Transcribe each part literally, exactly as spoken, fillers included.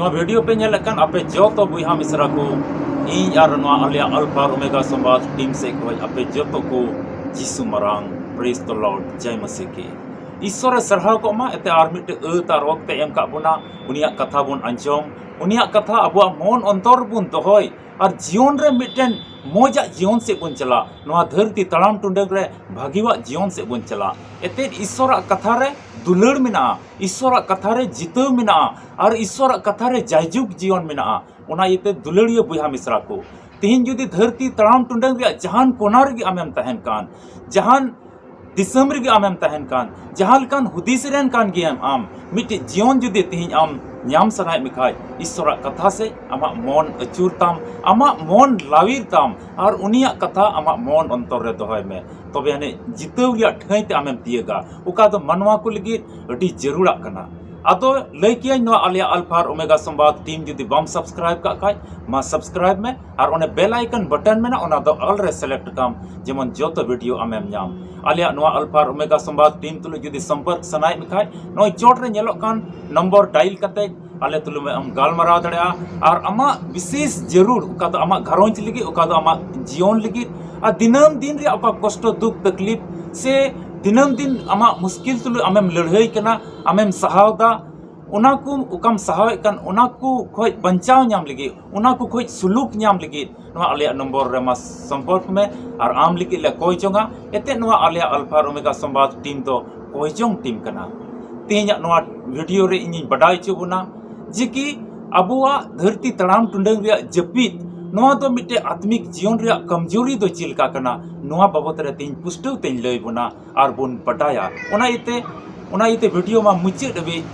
ᱱᱚᱣᱟ ᱵᱷᱤᱰᱤᱭᱳ ᱯᱮ ᱧᱮᱞᱮᱫ ᱠᱟᱱ ᱟᱯᱮ ᱡᱚᱛᱚ ᱵᱚᱭᱦᱟ ᱢᱤᱥᱨᱟ ᱠᱚ, ᱤᱧ ᱟᱨ ᱱᱚᱣᱟ ᱟᱞᱮᱭᱟᱜ ᱟᱞᱯᱷᱟ ᱟᱨ ᱳᱢᱮᱜᱟ ᱥᱚᱢᱵᱟᱫ ᱴᱤᱢ ᱥᱮᱫ ᱠᱷᱚᱱ ᱟᱯᱮ ᱡᱚᱛᱚ ᱠᱚ ᱡᱤᱥᱩ ᱢᱟᱨᱟᱝ, Praise the Lord, ᱡᱟᱭ ᱢᱟᱥᱤ ᱠᱤ᱾ ᱤᱥᱥᱚᱨᱮ ᱥᱟᱨᱦᱟᱣ ᱠᱚᱜ ᱢᱟ, ᱮᱛᱮ ᱟᱨ ᱢᱤᱫᱴᱮᱡ ᱟᱹᱛ ᱟᱨ ᱚᱠᱛᱮ ᱮᱢ ᱠᱟᱜ ᱵᱚᱱᱟ, ᱩᱱᱤᱭᱟᱜ ᱠᱟᱛᱷᱟ ᱵᱚᱱ ᱟᱸᱡᱚᱢ, ᱩᱱᱤᱭᱟᱜ ᱠᱟᱛᱷᱟ ᱟᱵᱚᱣᱟᱜ ᱢᱚᱱ ᱚᱱᱛᱚᱨ ᱨᱮᱵᱚᱱ ᱫᱚᱦᱚᱭ, ᱟᱨ ᱡᱤᱭᱚᱱ ᱨᱮ ᱢᱤᱫᱴᱮᱱ ᱢᱚᱡᱟᱜ ᱡᱤᱭᱚᱱ ᱥᱮᱫ ᱵᱚᱱ ᱪᱟᱞᱟᱜ, ᱱᱚᱣᱟ ᱫᱷᱟᱹᱨᱛᱤ ᱛᱟᱲᱟᱢ ᱴᱩᱰᱟᱹᱝ ᱨᱮ ᱵᱷᱟᱹᱜᱤᱣᱟᱜ ᱡᱤᱭᱚᱱ ᱥᱮᱫ ᱵᱚᱱ ᱪᱟᱞᱟᱜ᱾ ᱮᱛᱮᱫ ᱤᱥᱥᱚᱨᱟᱜ ᱠᱟᱛᱷᱟ ᱨᱮ ᱫᱩᱞᱟᱹᱲ ᱢᱮᱱᱟᱜᱼᱟ, ᱤᱥᱥᱚᱨᱟᱜ ᱠᱟᱛᱷᱟ ᱨᱮ ᱡᱤᱛᱟᱹᱣ ᱢᱮᱱᱟᱜᱼᱟ, ᱟᱨ ᱤᱥᱥᱚᱨᱟᱜ ᱠᱟᱛᱷᱟ ᱨᱮ ᱡᱟᱭᱡᱩᱜᱽ ᱡᱤᱭᱚᱱ ᱢᱮᱱᱟᱜᱼᱟ᱾ ᱚᱱᱟ ᱤᱭᱟᱹᱛᱮ ᱫᱩᱞᱟᱹᱲᱤᱭᱟᱹ ᱵᱚᱭᱦᱟ ᱢᱤᱥᱨᱟ ᱠᱚ, ᱛᱤᱦᱤᱧ ᱡᱩᱫᱤ ᱫᱷᱟᱹᱨᱛᱤ ᱛᱟᱲᱟᱢ ᱴᱩᱰᱟᱹᱝ ᱨᱮᱭᱟᱜ ᱡᱟᱦᱟᱱ ᱠᱚᱱᱟ ᱨᱮᱜᱮ ᱟᱢᱮᱢ ᱛᱟᱦᱮᱱ ᱠᱟᱱ, ᱡᱟᱦᱟᱱ ᱫᱤᱥᱚᱢ ᱨᱮᱜᱮ ᱟᱢᱮᱢ ᱛᱟᱦᱮᱱ ᱠᱟᱱ, ᱡᱟᱦᱟᱸ ᱞᱮᱠᱟᱱ ᱦᱩᱫᱤᱥ ᱨᱮᱱ ᱠᱟᱱ ᱜᱮᱭᱟᱢ ᱟᱢ, ᱢᱤᱫᱴᱤᱡ ᱡᱤᱭᱚᱱ ᱡᱩᱫᱤ ᱛᱤᱦᱤᱧ ᱟᱢ ᱧᱟᱢ ᱥᱟᱱᱟᱭᱮᱫ ᱢᱮ ᱠᱷᱟᱡ, ᱤᱥᱥᱚᱨᱟᱜ ᱠᱟᱛᱷᱟ ᱥᱮᱫ ᱟᱢᱟᱜ ᱢᱚᱱ ᱟᱹᱪᱩᱨ ᱛᱟᱢ, ᱟᱢᱟᱜ ᱢᱚᱱ ᱞᱟᱣᱤᱨ ᱛᱟᱢ, ᱟᱨ ᱩᱱᱤᱭᱟᱜ ᱠᱟᱛᱷᱟ ᱟᱢᱟᱜ ᱢᱚᱱ ᱚᱱᱛᱚᱨ ᱨᱮ ᱫᱚᱦᱚᱭ ᱢᱮ, ᱛᱚᱵᱮ ᱟᱹᱱᱤᱡ ᱡᱤᱛᱟᱹᱣ ᱨᱮᱭᱟᱜ ᱴᱷᱟᱹᱭ ᱛᱮ ᱟᱢᱮᱢ ᱛᱤᱭᱟᱹᱜᱟ, ᱚᱠᱟ ᱫᱚ ᱢᱟᱱᱣᱟ ᱠᱚ ᱞᱟᱹᱜᱤᱫ ᱟᱹᱰᱤ ᱡᱟᱹᱨᱩᱲᱟᱜ ᱠᱟᱱᱟ᱾ ᱟᱫᱚ ᱞᱟᱹᱭ ᱠᱮᱭᱟᱹᱧ, ᱱᱚᱣᱟ ᱟᱞᱮᱭᱟᱜ ᱟᱞᱯᱷᱟ ᱟᱨ ᱳᱢᱮᱜᱟ ᱥᱚᱢᱵᱟᱫ ᱴᱤᱢ ᱡᱩᱫᱤ ᱵᱟᱢ ᱥᱟᱵᱥᱠᱨᱟᱭᱤᱵ ᱠᱟᱜ ᱠᱷᱟᱡ, ᱢᱟ ᱥᱟᱵᱥᱠᱨᱟᱭᱤᱵ ᱢᱮ ᱟᱨ ᱚᱱᱮ ᱵᱮᱞ ᱟᱭᱠᱚᱱ ᱵᱟᱴᱚᱱ ᱢᱮᱱᱟᱜᱼᱟ, ᱚᱱᱟ ᱫᱚ ᱚᱞ ᱨᱮ ᱥᱤᱞᱮᱠᱴ ᱠᱟᱢ, ᱡᱮᱢᱚᱱ ᱡᱚᱛᱚ ᱵᱷᱤᱰᱤᱭᱳ ᱟᱢᱮᱢ ᱧᱟᱢ᱾ ᱟᱞᱮᱭᱟᱜ ᱱᱚᱣᱟ ᱟᱞᱯᱷᱟ ᱟᱨ ᱳᱢᱮᱜᱟ ᱥᱚᱢᱵᱟᱫ ᱴᱤᱢ ᱛᱩᱞᱩᱡ ᱡᱩᱫᱤ ᱥᱚᱢᱯᱚᱨᱠ ᱥᱟᱱᱟᱭᱮᱫ ᱢᱮ ᱠᱷᱟᱡ, ᱱᱚᱜᱼᱚᱭ ᱪᱚᱴ ᱨᱮ ᱧᱮᱞᱚᱜ ᱠᱟᱱ ᱱᱚᱢᱵᱚᱨ ᱰᱟᱭᱤᱞ ᱠᱟᱛᱮ ᱟᱞᱮ ᱛᱩᱞᱩᱡ ᱮᱢ ᱜᱟᱞᱢᱟᱨᱟᱣ ᱫᱟᱲᱮᱭᱟᱜᱼᱟ᱾ ᱟᱨ ᱟᱢᱟᱜ ᱵᱤᱥᱮᱥ ᱡᱟᱹᱨᱩᱲ, ᱚᱠᱟ ᱫᱚ ᱟᱢᱟᱜ ᱜᱷᱟᱨᱚᱸᱡᱽ ᱞᱟᱹᱜᱤᱫ, ᱚᱠᱟ ᱫᱚ ᱟᱢᱟᱜ ᱡᱤᱭᱚᱱ ᱞᱟᱹᱜᱤᱫ, ᱟᱨ ᱫᱤᱱᱟᱹᱢ ᱫᱤᱱ ᱨᱮᱭᱟᱜ ᱚᱠᱟ ᱠᱚᱥᱴᱚ, ᱫᱩᱠ, ᱛᱟᱠᱞᱤᱯ ᱥᱮ ᱫᱤᱱᱟᱹᱢ ᱫᱤᱱ ᱟᱢᱟᱜ ᱢᱩᱥᱠᱤᱞ ᱛᱩᱞᱩᱡ ᱟᱢᱮᱢ ᱞᱟᱹᱲᱦᱟᱹᱭ ᱠᱟᱱᱟ, ᱟᱢᱮᱢ ᱥᱟᱦᱟᱣ ᱫᱟ, ᱚᱱᱟ ᱠᱚ ᱚᱠᱟᱢ ᱥᱟᱦᱟᱣᱮᱫ ᱠᱟᱱ, ᱚᱱᱟ ᱠᱚ ᱠᱷᱚᱡ ᱵᱟᱧᱪᱟᱣ ᱧᱟᱢ ᱞᱟᱹᱜᱤᱫ, ᱚᱱᱟ ᱠᱚ ᱠᱷᱚᱡ ᱥᱩᱞᱩᱠ ᱧᱟᱢ ᱞᱟᱹᱜᱤᱫ, ᱱᱚᱣᱟ ᱟᱞᱮᱭᱟᱜ ᱱᱚᱢᱵᱚᱨ ᱨᱮ ᱢᱟ ᱥᱚᱢᱯᱚᱨᱠ ᱢᱮ ᱟᱨ ᱟᱢ ᱞᱟᱹᱜᱤᱫ ᱞᱮ ᱠᱚᱭ ᱡᱚᱝᱟ᱾ ᱮᱱᱛᱮᱫ ᱱᱚᱣᱟ ᱟᱞᱮᱭᱟᱜ ᱟᱞᱯᱷᱟ ᱟᱨ ᱳᱢᱮᱜᱟ ᱥᱚᱢᱵᱟᱫ ᱴᱤᱢ ᱫᱚ ᱠᱚᱭ ᱡᱚᱝ ᱴᱤᱢ ᱠᱟᱱᱟ᱾ ᱛᱮᱦᱮᱧᱟᱜ ᱱᱚᱣᱟ ᱵᱷᱤᱰᱤᱭᱳ ᱨᱮ ᱤᱧᱤᱧ ᱵᱟᱰᱟᱭ ᱦᱚᱪᱚ ᱵᱚᱱᱟ ᱡᱮ ᱠᱤ ᱟᱵᱚᱣᱟᱜ ᱫᱷᱟᱹᱨᱛᱤ ᱛᱟᱲᱟᱢ ᱴᱩᱰᱟᱹᱝ ᱨᱮᱭᱟᱜ ᱡᱟᱹᱯᱤᱫ, ᱱᱚᱣᱟ ᱫᱚ ᱢᱤᱫᱴᱮᱡ ᱟᱛᱢᱤᱠ ᱡᱤᱭᱚᱱ ᱨᱮᱭᱟᱜ ᱠᱚᱢᱡᱳᱨᱤ ᱫᱚ ᱪᱮᱫ ᱞᱮᱠᱟ ᱠᱟᱱᱟ, ᱱᱚᱣᱟ ᱵᱟᱵᱚᱛ ᱨᱮ ᱛᱮᱦᱮᱧ ᱯᱩᱥᱴᱟᱹᱣ ᱛᱮᱧ ᱞᱟᱹᱭ ᱵᱚᱱᱟ ᱟᱨ ᱵᱚᱱ ᱵᱟᱰᱟᱭᱟ᱾ ᱚᱱᱟ ᱤᱭᱟᱹᱛᱮ, ᱚᱱᱟ ᱤᱭᱟᱹᱛᱮ ᱵᱷᱤᱰᱤᱭᱳ ᱢᱟ ᱢᱩᱪᱟᱹᱫ ᱦᱟᱹᱵᱤᱡ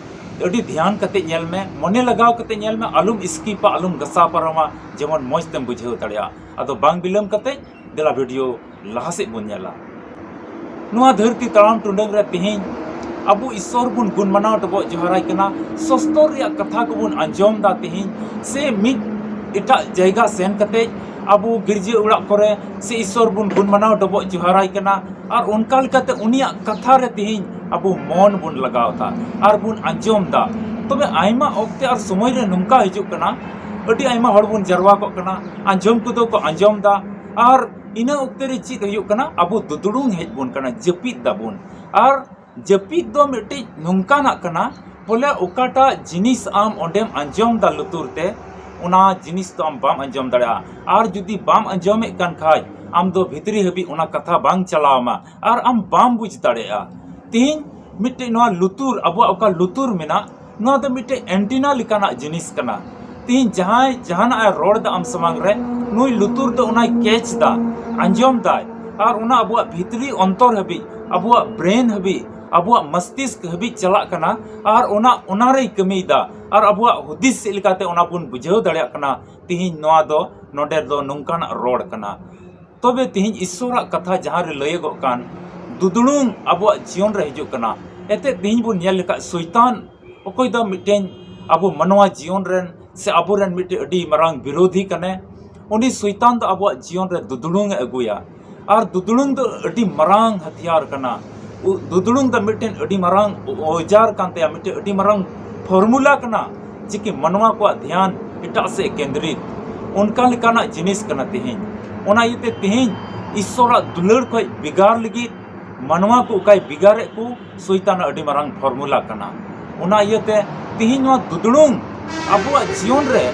ᱟᱹᱰᱤ ᱫᱷᱮᱭᱟᱱ ᱠᱟᱛᱮ ᱧᱮᱞ ᱢᱮ, ᱢᱚᱱᱮ ᱞᱟᱜᱟᱣ ᱠᱟᱛᱮ ᱧᱮᱞ ᱢᱮ, ᱟᱞᱚᱢ ᱥᱠᱤᱯᱟ, ᱟᱞᱚᱢ ᱜᱷᱟᱥᱟᱣ ᱯᱟᱨᱚᱢᱟ, ᱡᱮᱢᱚᱱ ᱢᱚᱡᱽ ᱛᱮᱢ ᱵᱩᱡᱷᱟᱹᱣ ᱫᱟᱲᱮᱭᱟᱜᱼᱟ᱾ ᱟᱫᱚ ᱵᱟᱝ ᱵᱤᱞᱚᱢ ᱠᱟᱛᱮ ᱫᱮᱞᱟ ᱵᱷᱤᱰᱤᱭᱳ ᱞᱟᱦᱟ ᱥᱮᱫ ᱵᱚᱱ ᱧᱮᱞᱟ᱾ ᱱᱚᱣᱟ ᱫᱷᱟᱹᱨᱛᱤ ᱛᱟᱲᱟᱢ ᱴᱩᱰᱟᱹᱝ ᱨᱮ ᱛᱮᱦᱮᱧ ᱟᱵᱚ ᱤᱥᱥᱚᱨ ᱵᱚᱱ ᱜᱩᱱ ᱢᱟᱱᱟᱣ ᱰᱚᱵᱚᱜ ᱡᱚᱦᱟᱨᱟᱭ ᱠᱟᱱᱟ᱾ ᱥᱚᱥᱛᱚᱨ ᱨᱮᱭᱟᱜ ᱠᱟᱛᱷᱟ ᱠᱚᱵᱚᱱ ᱟᱸᱡᱚᱢ ᱫᱟ ᱛᱮᱦᱮᱧ, ᱥᱮ ᱢᱤᱫ ᱮᱴᱟᱜ ᱡᱟᱭᱜᱟ ᱥᱮᱱ ᱠᱟᱛᱮ ᱟᱵᱚ ᱜᱤᱨᱡᱟᱹ ᱚᱲᱟᱜ ᱠᱚᱨᱮ ᱥᱮ ᱤᱥᱥᱚᱨ ᱵᱚᱱ ᱜᱩᱱ ᱢᱟᱱᱟᱣ ᱰᱚᱵᱚᱜ ᱡᱚᱦᱟᱨᱟᱭ ᱠᱟᱱᱟ᱾ ᱟᱨ ᱚᱱᱠᱟ ᱞᱮᱠᱟᱛᱮ ᱩᱱᱤᱭᱟᱜ ᱠᱟᱛᱷᱟ ᱨᱮ ᱛᱮᱦᱮᱧ ᱟᱵᱚ ᱢᱚᱱ ᱵᱚᱱ ᱞᱟᱜᱟᱣ ᱫᱟ ᱟᱨ ᱵᱚᱱ ᱟᱸᱡᱚᱢ ᱫᱟ᱾ ᱛᱚᱵᱮ ᱟᱭᱢᱟ ᱚᱠᱛᱮ ᱟᱨ ᱥᱚᱢᱚᱭ ᱨᱮ ᱱᱚᱝᱠᱟ ᱦᱤᱡᱩᱜ ᱠᱟᱱᱟ, ᱟᱹᱰᱤ ᱟᱭᱢᱟ ᱦᱚᱲ ᱵᱚᱱ ᱡᱟᱨᱣᱟ ᱠᱚᱜ ᱠᱟᱱᱟ, ᱟᱸᱡᱚᱢ ᱠᱚᱫᱚ ᱠᱚ ᱟᱸᱡᱚᱢ ᱫᱟ, ᱟᱨ ᱤᱱᱟᱹ ᱚᱠᱛᱮ ᱨᱮ ᱪᱮᱫ ᱦᱩᱭᱩᱜ ᱠᱟᱱᱟ, ᱟᱵᱚ ᱫᱩᱫᱲᱩᱝ ᱦᱮᱡ ᱵᱚᱱ ᱠᱟᱱᱟ, ᱡᱟᱹᱯᱤᱫ ᱫᱟᱵᱚᱱ᱾ ᱟᱨ ᱡᱟᱹᱯᱤᱫ ᱫᱚ ᱢᱤᱫᱴᱤᱡ ᱱᱚᱝᱠᱟᱱᱟᱜ ᱠᱟᱱᱟ, ᱵᱚᱞᱮ ᱚᱠᱟᱴᱟᱜ ᱡᱤᱱᱤᱥ ᱟᱢ ᱚᱸᱰᱮᱢ ᱟᱸᱡᱚᱢ ᱫᱟ ᱞᱩᱛᱩᱨ ᱛᱮ, ᱚᱱᱟ ᱡᱤᱱᱤᱥ ᱫᱚ ᱟᱢ ᱵᱟᱢ ᱟᱸᱡᱚᱢ ᱫᱟᱲᱮᱭᱟᱜᱼᱟ᱾ ᱟᱨ ᱡᱩᱫᱤ ᱵᱟᱢ ᱟᱸᱡᱚᱢᱮᱫ ᱠᱟᱱ ᱠᱷᱟᱡ, ᱟᱢ ᱫᱚ ᱵᱷᱤᱛᱨᱤ ᱦᱟᱹᱵᱤᱡ ᱚᱱᱟ ᱠᱟᱛᱷᱟ ᱵᱟᱝ ᱪᱟᱞᱟᱣ ᱟᱢᱟ ᱟᱨ ᱟᱢ ᱵᱟᱢ ᱵᱩᱡᱽ ᱫᱟᱲᱮᱭᱟᱜᱼᱟ᱾ ᱛᱤᱦᱤᱧ ᱢᱤᱫᱴᱮᱡ ᱱᱚᱣᱟ ᱞᱩᱛᱩᱨ, ᱟᱵᱚᱣᱟᱜ ᱚᱠᱟ ᱞᱩᱛᱩᱨ ᱢᱮᱱᱟᱜ, ᱱᱚᱣᱟ ᱫᱚ ᱢᱤᱫᱴᱮᱡ antenna ᱞᱮᱠᱟᱱᱟᱜ ᱡᱤᱱᱤᱥ ᱠᱟᱱᱟ᱾ ᱛᱤᱦᱤᱧ ᱡᱟᱦᱟᱸᱭ ᱡᱟᱦᱟᱱᱟᱜ ᱮ ᱨᱚᱲ ᱫᱟ ᱟᱢ ᱥᱟᱢᱟᱝ ᱨᱮ, ᱱᱩᱭ ᱞᱩᱛᱩᱨ ᱫᱚ ᱚᱱᱟᱭ catch ᱫᱟ, ᱟᱸᱡᱚᱢ ᱫᱟᱭ, ᱟᱨ ᱚᱱᱟ ᱟᱵᱚᱣᱟᱜ ᱵᱷᱤᱛᱨᱤ ᱚᱱᱛᱚᱨ ᱦᱟᱹᱵᱤᱡ, ᱟᱵᱚᱣᱟᱜ brain ᱦᱟᱹᱵᱤᱡ, ᱟᱵᱚᱣᱟᱜ ᱢᱚᱥᱛᱤᱥᱠ ᱦᱟᱹᱵᱤᱡ ᱪᱟᱞᱟᱜ ᱠᱟᱱᱟ, ᱟᱨ ᱚᱱᱟ, ᱚᱱᱟ ᱨᱮᱭ ᱠᱟᱹᱢᱤᱭᱮᱫᱟ, ᱟᱨ ᱟᱵᱚᱣᱟᱜ ᱦᱩᱫᱤᱥ ᱪᱮᱫ ᱞᱮᱠᱟᱛᱮ ᱚᱱᱟ ᱵᱚᱱ ᱵᱩᱡᱷᱟᱹᱣ ᱫᱟᱲᱮᱭᱟᱜ ᱠᱟᱱᱟ, ᱛᱤᱦᱤᱧ ᱱᱚᱣᱟ ᱫᱚ ᱱᱚᱰᱮ ᱫᱚ ᱱᱚᱝᱠᱟᱱᱟᱜ ᱨᱚᱲ ᱠᱟᱱᱟ᱾ ᱛᱚᱵᱮ ᱛᱤᱦᱤᱧ ᱤᱥᱥᱚᱨᱟᱜ ᱠᱟᱛᱷᱟ ᱡᱟᱦᱟᱸ ᱨᱮ ᱞᱟᱹᱭᱚᱜᱚᱜ ᱠᱟᱱ, ᱫᱩᱫᱲᱩᱝ ᱟᱵᱚᱣᱟᱜ ᱡᱤᱭᱚᱱ ᱨᱮ ᱦᱤᱡᱩᱜ ᱠᱟᱱᱟ᱾ ᱮᱱᱛᱮᱫ ᱛᱤᱦᱤᱧ ᱵᱚᱱ ᱧᱮᱞ ᱞᱮᱠᱷᱟᱡ ᱥᱚᱭᱛᱟᱱ, ᱚᱠᱚᱭ ᱫᱚ ᱢᱤᱫᱴᱮᱱ ᱟᱵᱚ ᱢᱟᱱᱣᱟ ᱡᱤᱭᱚᱱ ᱨᱮᱱ ᱥᱮ ᱟᱵᱚᱨᱮᱱ ᱢᱤᱫᱴᱮᱱ ᱟᱹᱰᱤ ᱢᱟᱨᱟᱝ ᱵᱤᱨᱳᱫᱷᱤ ᱠᱟᱱᱟᱭ, ᱩᱱᱤ ᱥᱚᱭᱛᱟᱱ ᱫᱚ ᱟᱵᱚᱣᱟᱜ ᱡᱤᱭᱚᱱ ᱨᱮ ᱫᱩᱫᱲᱩᱝ ᱮ ᱟᱹᱜᱩᱭᱟ᱾ ᱟᱨ ᱫᱩᱫᱲᱩᱝ ᱫᱚ ᱟᱹᱰᱤ ᱢᱟᱨᱟᱝ ᱦᱟᱛᱤᱭᱟᱨ ᱠᱟᱱᱟ᱾ ᱩ-, ᱫᱩᱫᱲᱩᱝ ᱫᱚ ᱢᱤᱫᱴᱮᱱ ᱟᱹᱰᱤ ᱢᱟᱨᱟᱝ ᱚ-, ᱚᱡᱟᱨ ᱠᱟᱱ ᱛᱟᱭᱟ, ᱢᱤᱫᱴᱮᱱ ᱟᱹᱰᱤ ᱢᱟᱨᱟᱝ formula ᱠᱟᱱᱟ, ᱡᱮ ᱠᱤ ᱢᱟᱱᱣᱟ ᱠᱚᱣᱟᱜ ᱫᱷᱮᱭᱟᱱ ᱮᱴᱟᱜ ᱥᱮᱫ ᱠᱮᱱᱫᱨᱤᱛ, ᱚᱱᱠᱟ ᱞᱮᱠᱟᱱᱟᱜ ᱡᱤᱱᱤᱥ ᱠᱟᱱᱟ ᱛᱤᱦᱤᱧ᱾ ᱚᱱᱟ ᱤᱭᱟᱹᱛᱮ ᱛᱤᱦᱤᱧ ᱤᱥᱥᱚᱨᱟᱜ ᱫᱩᱞᱟᱹᱲ ᱠᱷᱚᱡ ᱵᱷᱮᱜᱟᱨ ᱞᱟᱹᱜᱤᱫ ᱢᱟᱱᱣᱟ ᱠᱚ ᱚᱠᱟᱭ ᱵᱷᱮᱜᱟᱨᱮᱫ ᱠᱚ, ᱥᱚᱭᱛᱟᱱᱟᱜ ᱟᱹᱰᱤ ᱢᱟᱨᱟᱝ formula ᱠᱟᱱᱟ᱾ ᱚᱱᱟ ᱤᱭᱟᱹᱛᱮ ᱛᱤᱦᱤᱧ ᱱᱚᱣᱟ ᱫᱩᱫᱲᱩᱝ ᱟᱵᱚᱣᱟᱜ ᱡᱤᱭᱚᱱ ᱨᱮ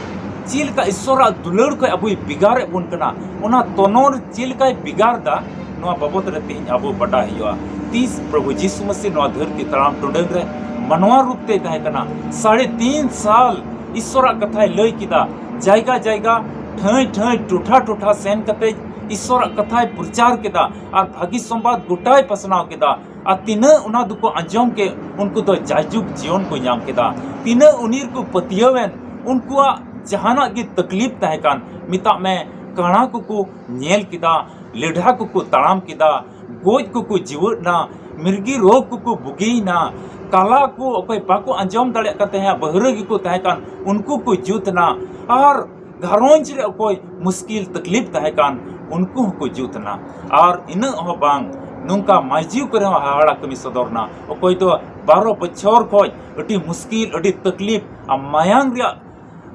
ᱪᱮᱫ ᱞᱮᱠᱟ ᱤᱥᱥᱚᱨᱟᱜ ᱫᱩᱞᱟᱹᱲ ᱠᱷᱚᱡ ᱟᱵᱚᱭ ᱵᱷᱮᱜᱟᱨᱮᱫ ᱵᱚᱱ ᱠᱟᱱᱟ, ᱚᱱᱟ ᱛᱚᱱᱚᱨ ᱪᱮᱫ ᱞᱮᱠᱟᱭ ᱵᱷᱮᱜᱟᱨ ᱫᱟ, ᱱᱚᱣᱟ ᱵᱟᱵᱚᱛ ᱨᱮ ᱛᱤᱦᱤᱧ ᱟᱵᱚ ᱵᱟᱰᱟᱭ ᱦᱩᱭᱩᱜᱼᱟ᱾ ᱛᱤᱥ ᱯᱨᱚᱵᱷᱩ ᱡᱤᱥᱩ ᱢᱟᱹᱥᱤ ᱱᱚᱣᱟ ᱫᱷᱟᱹᱨᱛᱤ ᱛᱟᱲᱟᱢ ᱴᱩᱰᱟᱹᱝ ᱨᱮ ᱢᱟᱱᱣᱟ ᱨᱩᱯ ᱛᱮᱭ ᱛᱟᱦᱮᱸ ᱠᱟᱱᱟ, ᱥᱟᱲᱮ ᱛᱤᱱ ᱥᱟᱞ ᱤᱥᱥᱚᱨᱟᱜ ᱠᱟᱛᱷᱟᱭ ᱞᱟᱹᱭ ᱠᱮᱫᱟ, ᱡᱟᱭᱜᱟ ᱡᱟᱭᱜᱟ, ᱴᱷᱟᱹᱭ ᱴᱷᱟᱹᱭ, ᱴᱚᱴᱷᱟ ᱴᱚᱴᱷᱟ ᱥᱮᱱ ᱠᱟᱛᱮ ᱤᱥᱥᱚᱨᱟᱜ ᱠᱟᱛᱷᱟᱭ ᱯᱨᱚᱪᱟᱨ ᱠᱮᱫᱟ ᱟᱨ ᱵᱷᱟᱹᱜᱤ ᱥᱚᱢᱵᱟᱫ ᱜᱚᱴᱟᱭ ᱯᱟᱥᱱᱟᱣ ᱠᱮᱫᱟ᱾ ᱟᱨ ᱛᱤᱱᱟᱹᱜ ᱚᱱᱟ ᱫᱚᱠᱚ ᱟᱸᱡᱚᱢ ᱠᱮᱫ, ᱩᱱᱠᱩ ᱫᱚ ᱡᱟᱭᱡᱩᱜᱽ ᱡᱤᱭᱚᱱ ᱠᱚ ᱧᱟᱢ ᱠᱮᱫᱟ᱾ ᱛᱤᱱᱟᱹᱜ ᱩᱱᱤ ᱨᱮᱠᱚ ᱯᱟᱹᱛᱭᱟᱹᱣᱮᱱ, ᱩᱱᱠᱩᱣᱟᱜ ᱡᱟᱦᱟᱱᱟᱜ ᱜᱮ ᱛᱟᱠᱞᱤᱯ ᱛᱟᱦᱮᱸ ᱠᱟᱱ, ᱢᱮᱛᱟᱜ ᱢᱮ, ᱠᱟᱬᱟ ᱠᱚᱠᱚ ᱧᱮᱞ ᱠᱮᱫᱟ, ᱞᱮᱰᱷᱟ ᱠᱚᱠᱚ ᱛᱟᱲᱟᱢ ᱠᱮᱫᱟ, ᱜᱚᱡ ᱠᱚᱠᱚ ᱡᱤᱣᱮᱫ ᱱᱟ, ᱢᱤᱨᱜᱤ ᱨᱳᱜᱽ ᱠᱚᱠᱚ ᱵᱩᱜᱤᱭᱮᱱᱟ, ᱠᱟᱞᱟ ᱠᱚ ᱚᱠᱚᱭ ᱵᱟᱠᱚ ᱟᱸᱡᱚᱢ ᱫᱟᱲᱮᱭᱟᱜ ᱠᱟᱱ ᱛᱟᱦᱮᱸᱫ, ᱵᱟᱹᱦᱨᱟᱹ ᱜᱮᱠᱚ ᱛᱟᱦᱮᱸ ᱠᱟᱱ, ᱩᱱᱠᱩ ᱠᱚ ᱡᱩᱛ ᱮᱱᱟ᱾ ᱟᱨ ᱜᱷᱟᱨᱚᱸᱡᱽ ᱨᱮ ᱚᱠᱚᱭ ᱢᱩᱥᱠᱤᱞ ᱛᱟᱠᱞᱤᱯ ᱛᱟᱦᱮᱸ ᱠᱟᱱ, ᱩᱱᱠᱩ ᱦᱚᱸᱠᱚ ᱡᱩᱛ ᱮᱱᱟ᱾ ᱟᱨ ᱤᱱᱟᱹᱜ ᱦᱚᱸ ᱵᱟᱝ, ᱱᱚᱝᱠᱟ ᱢᱟᱹᱭᱡᱤᱣ ᱠᱚᱨᱮ ᱦᱚᱸ ᱦᱟᱦᱟᱲᱟ ᱠᱟᱹᱢᱤ ᱥᱚᱫᱚᱨ ᱮᱱᱟ᱾ ᱚᱠᱚᱭ ᱫᱚ ᱵᱟᱨᱚ ᱵᱚᱪᱷᱚᱨ ᱠᱷᱚᱱ ᱟᱹᱰᱤ ᱢᱩᱥᱠᱤᱞ, ᱟᱹᱰᱤ ᱛᱟᱠᱞᱤᱯ, ᱟᱨ ᱢᱟᱭᱟᱝ ᱨᱮᱭᱟᱜ,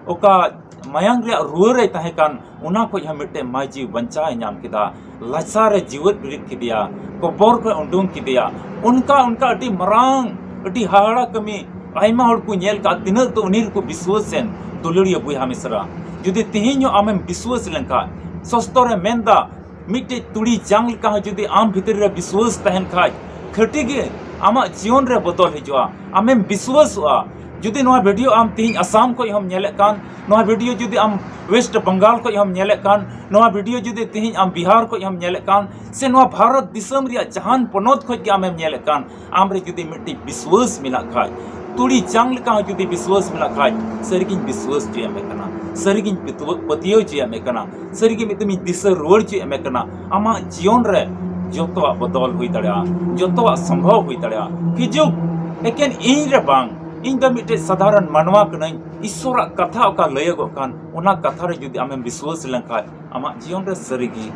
ᱚᱠᱟ ᱢᱟᱭᱟᱝ ᱨᱮᱭᱟᱜ ᱨᱩᱣᱟᱹ ᱨᱮᱭ ᱛᱟᱦᱮᱸ ᱠᱟᱱ, ᱚᱱᱟ ᱠᱷᱚᱱ ᱦᱚᱸ ᱢᱤᱫᱴᱮᱱ ᱢᱟᱹᱭᱡᱤᱣ ᱵᱟᱧᱪᱟᱣ ᱮ ᱧᱟᱢ ᱠᱮᱫᱟ᱾ ᱞᱟᱪᱟ ᱨᱮ ᱡᱤᱣᱮᱫ ᱵᱮᱨᱮᱫ ᱠᱮᱫᱮᱭᱟ, ᱠᱚᱵᱚᱨ ᱠᱷᱚᱱ ᱩᱰᱩᱝ ᱠᱮᱫᱮᱭᱟ᱾ ᱚᱱᱠᱟ, ᱚᱱᱠᱟ ᱟᱹᱰᱤ ᱢᱟᱨᱟᱝ, ᱟᱹᱰᱤ ᱦᱟᱦᱟᱲᱟ ᱠᱟᱹᱢᱤ, ᱟᱭᱢᱟ ᱦᱚᱲ ᱠᱚ ᱧᱮᱞ ᱠᱟᱜᱼᱟ, ᱛᱤᱱᱟᱹᱜ ᱫᱚ ᱩᱱᱤ ᱨᱮᱠᱚ ᱵᱤᱥᱣᱟᱹᱥ ᱮᱱ᱾ ᱫᱩᱞᱟᱹᱲᱤᱭᱟᱹ ᱵᱚᱭᱦᱟ ᱢᱤᱥᱨᱟ, ᱡᱩᱫᱤ ᱛᱤᱦᱤᱧ ᱦᱚᱸ ᱟᱢᱮᱢ ᱵᱤᱥᱣᱟᱹᱥ ᱞᱮᱱᱠᱷᱟᱱ, ᱥᱚᱥᱛᱚᱨᱮ ᱢᱮᱱᱫᱟ, ᱢᱤᱫᱴᱮᱡ ᱛᱩᱲᱤ ᱡᱟᱝ ᱞᱮᱠᱟ ᱦᱚᱸ ᱡᱩᱫᱤ ᱟᱢ ᱵᱷᱤᱛᱨᱤ ᱨᱮ ᱵᱤᱥᱣᱟᱹᱥ ᱛᱟᱦᱮᱱ ᱠᱷᱟᱡ, ᱠᱷᱟᱹᱴᱤ ᱜᱮ ᱟᱢᱟᱜ ᱡᱤᱭᱚᱱ ᱨᱮ ᱵᱚᱫᱚᱞ ᱦᱤᱡᱩᱜᱼᱟ᱾ ᱟᱢᱮᱢ ᱵᱤᱥᱣᱟᱹᱥᱚᱜᱼᱟ᱾ ᱡᱩᱫᱤ ᱱᱚᱣᱟ ᱵᱷᱤᱰᱤᱭᱳ ᱟᱢ ᱛᱤᱦᱤᱧ ᱟᱥᱟᱢ ᱠᱷᱚᱡ ᱦᱚᱸᱢ ᱧᱮᱞᱮᱫ ᱠᱟᱱ, ᱱᱚᱣᱟ ᱵᱷᱤᱰᱤᱭᱳ ᱡᱩᱫᱤ ᱟᱢ ᱣᱮᱥᱴ ᱵᱟᱝᱜᱟᱞ ᱠᱷᱚᱡ ᱦᱚᱸᱢ ᱧᱮᱞᱮᱫ ᱠᱟᱱ, ᱱᱚᱣᱟ ᱵᱷᱤᱰᱤᱭᱳ ᱡᱩᱫᱤ ᱛᱤᱦᱤᱧ ᱟᱢ ᱵᱤᱦᱟᱨ ᱠᱷᱚᱡ ᱦᱚᱸᱢ ᱧᱮᱞᱮᱫ ᱠᱟᱱ, ᱥᱮ ᱱᱚᱣᱟ ᱵᱷᱟᱨᱚᱛ ᱫᱤᱥᱚᱢ ᱨᱮᱭᱟᱜ ᱡᱟᱦᱟᱱ ᱯᱚᱱᱚᱛ ᱠᱷᱚᱡ ᱜᱮ ᱟᱢᱮᱢ ᱧᱮᱞᱮᱫ ᱠᱟᱱ, ᱟᱢ ᱨᱮ ᱡᱩᱫᱤ ᱢᱤᱫᱴᱤᱡ ᱵᱤᱥᱣᱟᱹᱥ ᱢᱮᱱᱟᱜ ᱠᱷᱟᱡ, ᱛᱩᱲᱤ ᱡᱟᱝ ᱞᱮᱠᱟ ᱦᱚᱸ ᱡᱩᱫᱤ ᱵᱤᱥᱣᱟᱹᱥ ᱢᱮᱱᱟᱜ ᱠᱷᱟᱡ, ᱥᱟᱹᱨᱤᱜᱤᱧ ᱵᱤᱥᱣᱟᱹᱥ ᱦᱚᱪᱚᱭᱮᱫ ᱢᱮ ᱠᱟᱱᱟ, ᱥᱟᱹᱨᱤᱜᱤᱧ ᱯᱟᱹᱛᱣᱟᱹ-, ᱯᱟᱹᱛᱭᱟᱹᱣ ᱦᱚᱪᱚᱭᱮᱫ ᱢᱮ ᱠᱟᱱᱟ, ᱥᱟᱹᱨᱤᱜᱮ ᱢᱤᱫ ᱫᱚᱢᱤᱧ ᱫᱤᱥᱟᱹ ᱨᱩᱣᱟᱹᱲ ᱦᱚᱪᱚᱭᱮᱫ ᱢᱮ ᱠᱟᱱᱟ᱾ ᱟᱢᱟᱜ ᱡᱤᱭᱚᱱ ᱨᱮ ᱡᱚᱛᱚᱣᱟᱜ ᱵᱚᱫᱚᱞ ᱦᱩᱭ ᱫᱟᱲᱮᱭᱟᱜᱼᱟ, ᱡᱚᱛᱚᱣᱟᱜ ᱥᱚᱢᱵᱷᱚᱵ ᱦᱩᱭ ᱫᱟᱲᱮᱭᱟᱜᱼᱟ᱾ ᱦᱤᱡᱩᱜ, ᱮᱠᱮᱱ ᱤᱧ ᱨᱮ ᱵᱟᱝ, ᱤᱧ ᱫᱚ ᱢᱤᱫᱴᱮᱡ ᱥᱟᱫᱷᱟᱨᱚᱱ ᱢᱟᱱᱣᱟ ᱠᱟᱹᱱᱟᱹᱧ᱾ ᱤᱥᱥᱚᱨᱟᱜ ᱠᱟᱛᱷᱟ ᱚᱠᱟ ᱞᱟᱹᱭᱚᱜᱚᱜ ᱠᱟᱱ, ᱚᱱᱟ ᱠᱟᱛᱷᱟ ᱨᱮ ᱡᱩᱫᱤ ᱟᱢᱮᱢ ᱵᱤᱥᱣᱟᱹᱥ ᱞᱮᱱᱠᱷᱟᱡ, ᱟᱢᱟᱜ ᱡᱤᱭᱚᱱ ᱨᱮ ᱥᱟᱹᱨᱤᱜᱮ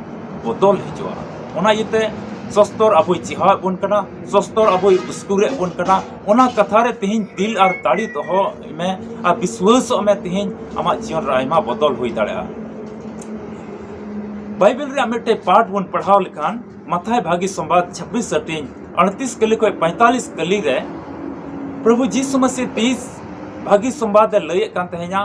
ᱵᱚᱫᱚᱞ ᱦᱤᱡᱩᱜᱼᱟ᱾ ᱚᱱᱟ ᱤᱭᱟᱹᱛᱮ ᱥᱚᱥᱛᱚᱨ ᱟᱵᱚᱭ ᱪᱮᱦᱟᱣᱮᱫ ᱵᱚᱱ ᱠᱟᱱᱟ, ᱥᱚᱥᱛᱚᱨ ᱟᱵᱚᱭ ᱩᱥᱠᱩᱨᱮᱫ ᱵᱚᱱ ᱠᱟᱱᱟ᱾ ᱚᱱᱟ ᱠᱟᱛᱷᱟ ᱨᱮ ᱛᱮᱦᱮᱧ ᱫᱤᱞ ᱟᱨ ᱫᱟᱲᱮ ᱫᱚᱦᱚ ᱢᱮ ᱟᱨ ᱵᱤᱥᱣᱟᱹᱥᱚᱜ ᱢᱮ, ᱛᱮᱦᱮᱧ ᱟᱢᱟᱜ ᱡᱤᱭᱚᱱ ᱨᱮ ᱟᱭᱢᱟ ᱵᱚᱫᱚᱞ ᱦᱩᱭ ᱫᱟᱲᱮᱭᱟᱜᱼᱟ᱾ ᱵᱟᱭᱵᱮᱞ ᱨᱮᱭᱟᱜ ᱢᱤᱫᱴᱮᱡ ᱯᱟᱴ ᱵᱚᱱ ᱯᱟᱲᱦᱟᱣ ᱞᱮᱠᱷᱟᱱ, ᱢᱟᱛᱷᱟᱭ ᱵᱷᱟᱹᱜᱤ ᱥᱚᱢᱵᱟᱫ ᱪᱷᱟᱵᱵᱤᱥ ᱦᱟᱹᱴᱤᱧ ᱟᱴᱛᱨᱤᱥ ᱠᱟᱹᱞᱤ ᱠᱷᱚᱱ ᱯᱚᱸᱭᱛᱟᱞᱤᱥ ᱠᱟᱹᱞᱤ ᱨᱮ ᱯᱨᱚᱵᱷᱩ ᱡᱤᱥᱩ ᱢᱟᱹᱥᱤ ᱛᱤᱥ ᱵᱷᱟᱹᱜᱤ ᱥᱚᱢᱵᱟᱫ ᱮ ᱞᱟᱹᱭᱮᱫ ᱠᱟᱱ ᱛᱟᱦᱮᱸᱱᱟ?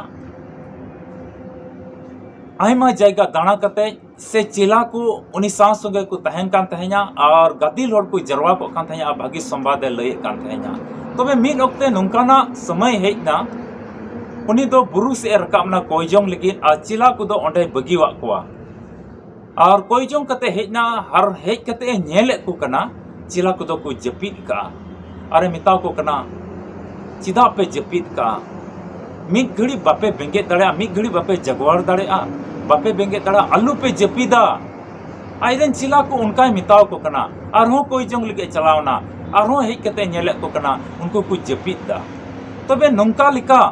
ᱟᱭᱢᱟ ᱡᱟᱭᱜᱟ ᱫᱟᱬᱟ ᱠᱟᱛᱮ ᱥᱮ ᱪᱮᱞᱟ ᱠᱚ ᱩᱱᱤ ᱥᱟᱶ ᱥᱚᱸᱜᱮ ᱠᱚ ᱛᱟᱦᱮᱱ ᱠᱟᱱ ᱛᱟᱦᱮᱸᱱᱟ ᱟᱨ ᱜᱟᱫᱮᱞ ᱦᱚᱲ ᱠᱚ ᱡᱟᱨᱣᱟ ᱠᱚᱜ ᱠᱟᱱ ᱛᱟᱦᱮᱸᱱᱟ ᱟᱨ ᱵᱷᱟᱹᱜᱤ ᱥᱚᱢᱵᱟᱫ ᱮ ᱞᱟᱹᱭᱮᱫ ᱠᱟᱱ ᱛᱟᱦᱮᱸᱱᱟ᱾ ᱛᱚᱵᱮ ᱢᱤᱫ ᱚᱠᱛᱮ ᱱᱚᱝᱠᱟᱱᱟᱜ ᱥᱚᱢᱚᱭ ᱦᱮᱡ ᱮᱱᱟ, ᱩᱱᱤ ᱫᱚ ᱵᱩᱨᱩ ᱥᱮᱫ ᱮ ᱨᱟᱠᱟᱵ ᱮᱱᱟ ᱠᱚᱭ ᱡᱚᱝ ᱞᱟᱹᱜᱤᱫ ᱟᱨ ᱪᱮᱞᱟ ᱠᱚᱫᱚ ᱚᱸᱰᱮᱭ ᱵᱟᱹᱜᱤᱣᱟᱜ ᱠᱚᱣᱟ᱾ ᱟᱨ ᱠᱚᱭ ᱡᱚᱝ ᱠᱟᱛᱮ ᱦᱮᱡ ᱮᱱᱟ ᱟᱨ ᱦᱮᱡ ᱠᱟᱛᱮ ᱮ ᱧᱮᱞᱮᱫ ᱠᱚ ᱠᱟᱱᱟ, ᱪᱮᱞᱟ ᱠᱚᱫᱚ ᱠᱚ ᱡᱟᱹᱯᱤᱫ ᱠᱟᱜᱼᱟ᱾ ᱟᱨᱮ ᱢᱮᱛᱟ ᱠᱚ ᱠᱟᱱᱟ, "ᱪᱮᱫᱟᱜ ᱯᱮ ᱡᱟᱹᱯᱤᱫ ᱠᱟᱜᱼᱟ? ᱢᱤᱫ ᱜᱷᱟᱹᱲᱤᱡ ᱵᱟᱯᱮ ᱵᱮᱸᱜᱮᱫ ᱫᱟᱲᱮᱭᱟᱜᱼᱟ? ᱢᱤᱫ ᱜᱷᱟᱹᱲᱤᱡ ᱵᱟᱯᱮ ᱡᱟᱜᱣᱟᱨ ᱫᱟᱲᱮᱭᱟᱜᱼᱟ? ᱵᱟᱯᱮ ᱵᱮᱸᱜᱮᱫ ᱫᱟᱲᱮᱭᱟᱜᱼᱟ? ᱟᱞᱚ ᱯᱮ ᱡᱟᱹᱯᱤᱫᱟ᱾" ᱟᱡᱨᱮᱱ ᱪᱮᱞᱟ ᱠᱚ ᱚᱱᱠᱟᱭ ᱢᱮᱛᱟ ᱠᱚ ᱠᱟᱱᱟ᱾ ᱟᱨᱦᱚᱸ ᱠᱚᱭ ᱡᱚᱝ ᱞᱟᱹᱜᱤᱫ ᱮ ᱪᱟᱞᱟᱣ ᱮᱱᱟ, ᱟᱨᱦᱚᱸ ᱦᱮᱡ ᱠᱟᱛᱮ ᱧᱮᱞᱮᱫ ᱠᱚ ᱠᱟᱱᱟ ᱩᱱᱠᱩ ᱠᱚ ᱡᱟᱹᱯᱤᱫ ᱫᱟ᱾ ᱛᱚᱵᱮ ᱱᱚᱝᱠᱟ ᱞᱮᱠᱟ